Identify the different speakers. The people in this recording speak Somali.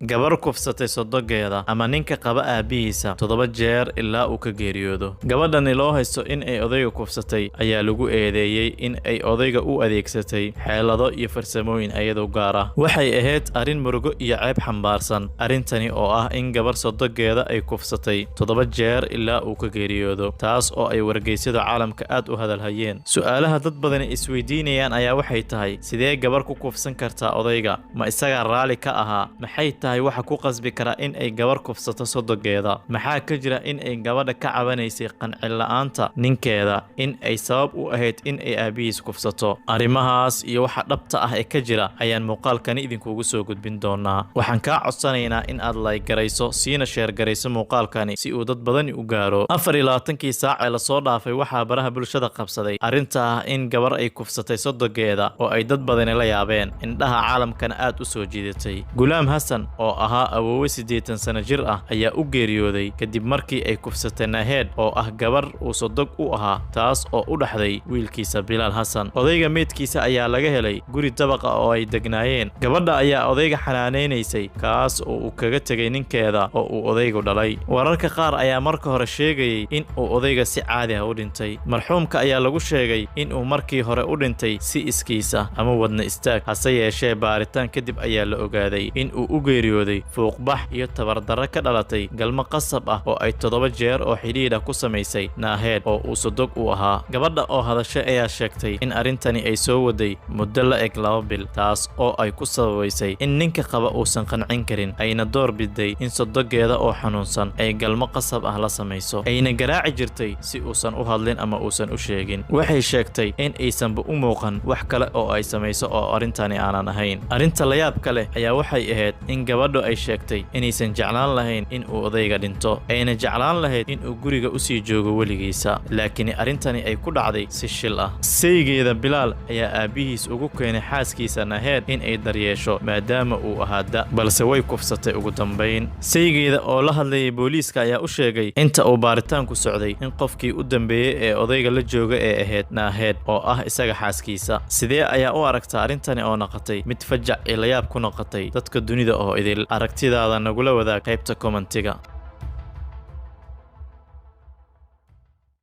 Speaker 1: Gabar kufsatay sodogeeda ama ninka qaba aabihiisa 7 jeer ilaa uu ka geeriyoodo. Gabadhani loo haysto in ay odayga kufsatay ayaa lagu eedeeyey in ay odayga u adeegsatay xeelado iyo farsamooyin ayadoo gaar ah. Waxay ahayd arrin murugo iyo ceeb xambaarsan arrintani oo ah in gabar sodogeeda ay kufsatay 7 jeer ilaa uu ka geeriyoodo, taas oo ay wargeysyada caalamka aad u hadalhayeen. Su'aalaha dad badani isweydiinayaan ayaa waxay tahay: sidee gabar ku kufsan kartaa odayga? Ma isagaa raalli ka ahaa? Maxay tahay waxa ku qasbi kara in ay gabar kufsato sodogeeda? Maxaa ka jira in ay gabadha ka cabanaysay qancin la'aanta ninkeeda in ay sabab u ahayd in ay aabihiis kufsato? Arrimahaas iyo waxa dhabta ah ee ka jira ayaan muuqaalkani idinkugu soo gudbin doonaa. Waxaan kaa codsanaynaa in aad like garayso, siina share garayso muuqaalkani si uu dad badani u gaaro. 24-kii saac ee lasoo dhaafay waxaa baraha bulshada qabsaday arrinta ah in gabar ay kufsatay sodogeeda oo ay dad badani la yaabeen, indhaha caalamkana aad u soo jiidatay. Gulaam Hasan oo ahaa awoowe 80 sano jir ah ayaa u geeriyooday kadib markii ay kufsatay Naheed oo ah gabar uu sodog u ahaa, taas oo u dhaxday wiilkiisa Bilaal Hasan. Odayga meydkiisa ayaa laga helay guri dabaqa oo ay degnaayeen. Gabadha ayaa odayga xanaanaynaysay, kaas oo uu kaga tegay ninkeeda oo uu odaygu dhalay. Wararka qaar ayaa marka hore sheegayay in uu odayga si caadi ah u dhintay. Marxuumka ayaa lagu sheegay in uu markii hore u dhintay si iskiisa ama wadna istaag, hase yeeshee baaritaan kadib ayaa la ogaaday in uu u geeriyooday fuuqbax iyo tabardarro ka dhalatay galmo qasab ah oo ay 7 jeer oo xidhiidha ku samaysay Naaheed oo uu sodog u ahaa. Gabadha oo hadashay ayaa sheegtay in arrintani ay soo waday muddo la eg 2 bil, taas oo ay ku sababaysay in ninka qaba uusan qancin karin, ayna door biday in sodogeeda oo xanuunsan ay galmo qasab ah la samayso, ayna garaaci jirtay si uusan u hadlin ama uusan u sheegin. Waxay sheegtay in aysanba u muuqan wax kale oo ay samayso oo arrintani aanan ahayn. Arrinta layaabka leh ayaa waxay ahayd in gabadhu ay sheegtay inaysan jeclaan lahayn in uu odayga dhinto, ayna jeclaan lahayd in uu guriga usii joogo weligiisa, laakiin arrintani ay ku dhacday si shil ah. Saygeeda Bilaal ayaa aabbihiis ugu keenay xaaskiisa Naheed in ay daryeesho maadaama uu ahaa da', balse way kufsatay ugu dambayn. Saygeeda oo la hadlayay booliiska ayaa u sheegay inta uu baaritaanku socday in qofkii u dambeeyey ee odayga la jooga ee ahayd Naaheed oo ah isaga xaaskiisa. Sidee ayaa u aragtaa arrintani oo noqotay mid fajac iyo layaab ku noqotay dadka dunida oo idil? Aragtidaada nagula wadaag qaybta commentiga.